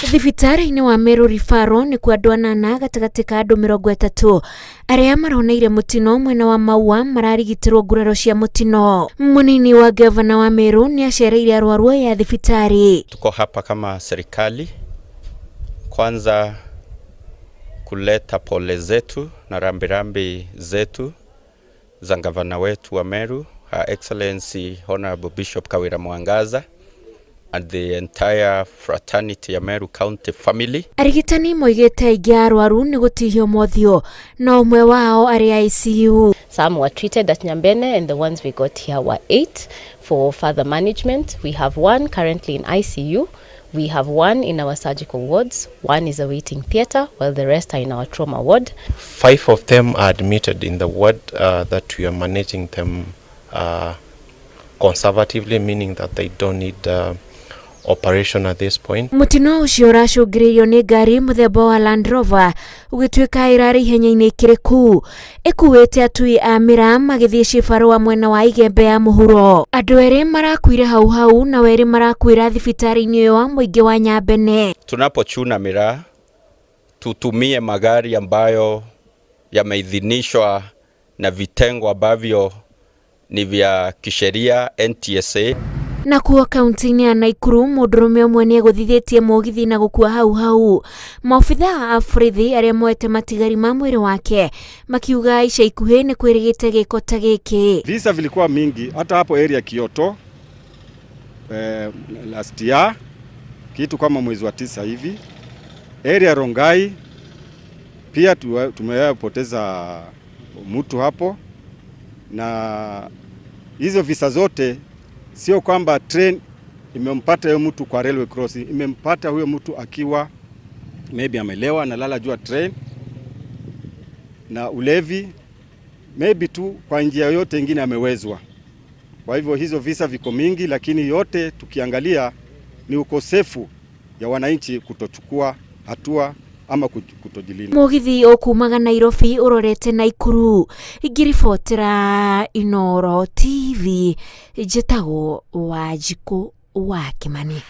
Thibitarĩ-inĩ wa Meru Referral nĩkuo andũ anana gatagatĩ ka andũ 30 arĩa maroneire mũtino mwena wa Maua mararigitĩrwo nguraro cia mũtino. Mũnini wa ngavana wa Meru nĩ acereire arwaru aya thibitarĩ. Tuko hapa kama serikali kwanza kuleta pole zetu na rambirambi zetu za gavana wetu wa Meru, Her Excellency Honorable Bishop Kawira Mwangaza and the entire fraternity ya Meru County family. Arigitani moigĩte aingĩ a arwaru nĩ gũtihio mothiũ na ũmwe wao arĩ ICU. Some were treated at Nyambene and the ones we got here were 8 for further management. We have one currently in ICU. We have one in our surgical wards, one is awaiting theatre, while the rest are in our trauma ward. 5 of them are admitted in the ward that we are managing them conservatively, meaning that they don't need operation at this point. Mũtino ũcio ũracũngĩrĩirio nĩ ngari mũthemba wa Land Rover ũgĩtuĩka ĩrarĩ ihenya-inĩ ikĩrĩku ĩkuĩte atui a mĩraa magĩthiĩ cibarũa mwena wa Igembe ya mũhuro. Andũ erĩ marakuire hau hau na erĩ marakuĩra thibitarĩ-inĩ ũyũ wa mũingĩ wa Nyambene. Tunapochuna miraa tutumie magari ambayo yameidhinishwa na vitengo ambavyo ni vya kisheria NTSA. Nakuo kaunti-inĩ ya Naikuru mũndũrũme ũmwe nĩ egũthithĩtie mũgithi na gũkua hau hau. Maobithaa a borithi arĩa moete matigari ma mwĩrĩ wake makiuga ica ikuhĩ nĩ kwĩrĩgĩte gĩko ta gĩkĩ. Visa vilikuwa mingi hata hapo area Kioto last year kitu kama mwezi wa 9 hivi. Area Rongai pia tumepoteza mtu hapo, na hizo visa zote sio kwamba train imempata huyo mtu kwa railway crossing, imempata huyo mtu akiwa maybe amelewa analala juu ya train na ulevi, maybe tu kwa njia yoyote ingine amewezwa. Kwa hivyo hizo visa viko mingi, lakini yote tukiangalia ni ukosefu ya wananchi kutochukua hatua ama kutojilinda. Mũgithi ũkumaga Nairobi ũrorete Naikuru. Ngĩribotera Inooro TV, njĩtagwo Wanjikũ wa Kimani.